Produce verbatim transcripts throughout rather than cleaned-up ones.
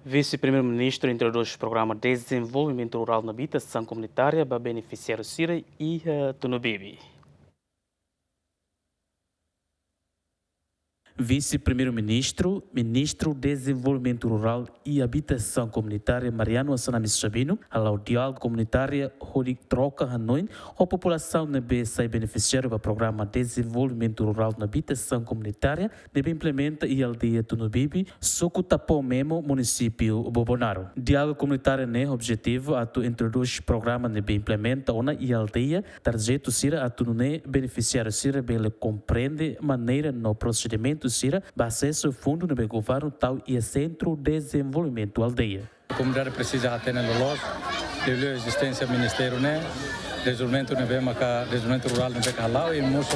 Vise-Primeiru-Ministru introdús programa dezenvolvimentu rurál no abitasaun komunitária ba benefisiáriu sira iha Tunubibi. Vise-Primeiru-Ministru, Ministru Dezenvolvimentu Rurál i Abitasaun Komunitária Mariano Assanami Sabino hala'o diálogu komunitáriu hodi troka hanoin ho populasaun ne'ebé sai benefisiáriu ba programa dezenvolvimentu rurál no abitasaun komunitária ne'ebé implementa iha aldeia Tunubibi, suku Tapó-Memo, munisípiu Bobonaro. Diálogu komunitáriu ne'e objetivu atu introdús programa ne'ebé implementa ona iha aldeia, tarjetu sira atu nune'e benefisiáriu sira bele komprende maneira no prosedimentu sira ba asesu fundu ne'ebé governu tau iha Sentru Dezenvolvimentu Aldeia. Komunidade presiza hatene loloos, liuliu ezisténsia ministériu ne'e, dezenvolvimentu ne'ebé maka, dezenvolvimentu rurál ne'ebé ka hala'o, i mós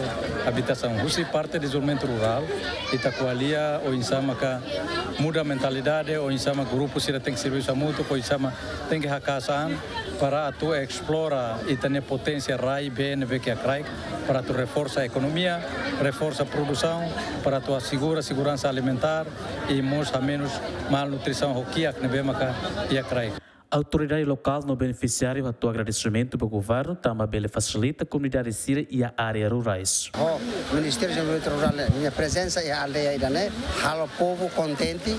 abitasaun. Husi parte dezenvolvimentu rurál, ita ko'alia oinsá maka muda mentalidade, oinsá maka grupu sira tenke servisu hamutuk, oinsá maka tenke haka'as an, para atu esplora ita-nia poténsia rai-been ne'ebé iha kraik, para atu reforsa ekonomia, reforsa produsaun, para atu asegura seguransa alimentár, i mós hamenus malnutrisaun ho kiak ne'ebé maka iha kraik. Autoridade lokál no benefisiáriu hato'o agradesimentu ba governu tanba bele fasilita komunidade sira iha área rurais. Ho Ministériu Dezenvolvimentu Rurál ninia prezensa iha aldeia ida-ne'e halo povu kontente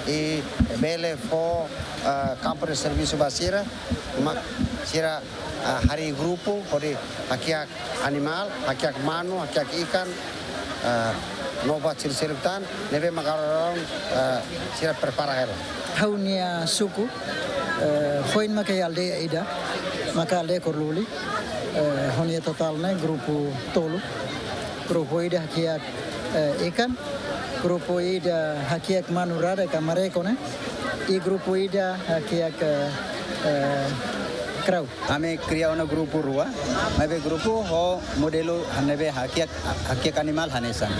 i bele fó, ah, kampu de servisu ba sira, ma sira, ah, harii grupu hodi hakiak animál, hakiak manu, hakiak ikan, ah, no buat seluk-seluk tan ne'ebé maka agora, ah, sira prepara hela. Ha'u-nia suku, eh, foin maka iha aldeia ida, maka aldeia Korluli, eh, ho nia totál ne'e grupu tolu. Grupu ida hakiak, eh, ikan, grupu ida hakiak manu rada ka mareko ne'e, i grupu ida hakiak, eh, eh, krau. Ami kria ona grupu rua, maibé grupu ho modelu ne'ebé hakiak, hakiak animál hanesan.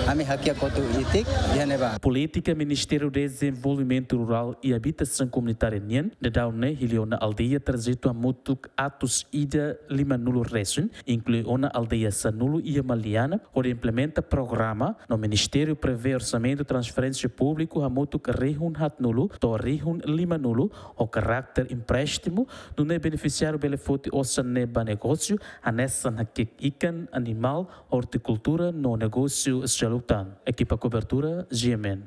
Ami hakiak kotu itik iha ne'ebá. Polítika Ministériu Dezenvolvimentu Rurál i Abitasaun Komunitária nian, daudaun ne'e hili ona aldeia tarjetu hamutuk atus ida limanulu resin, inklui ona aldeia sanulu iha Maliana, hodi implementa programa, no Ministériu prevee orsamentu transferénsia públiku hamutuk rihun haatnulu to'o rihun limanulu, ho karáter empréstimu, nune'e benefisiáriu bele foti osan ne'e ba negósiu, hanesan hakiak ikan, animál, ortikultura no negósiu seluk tan. Ekipa kobertura, G M N.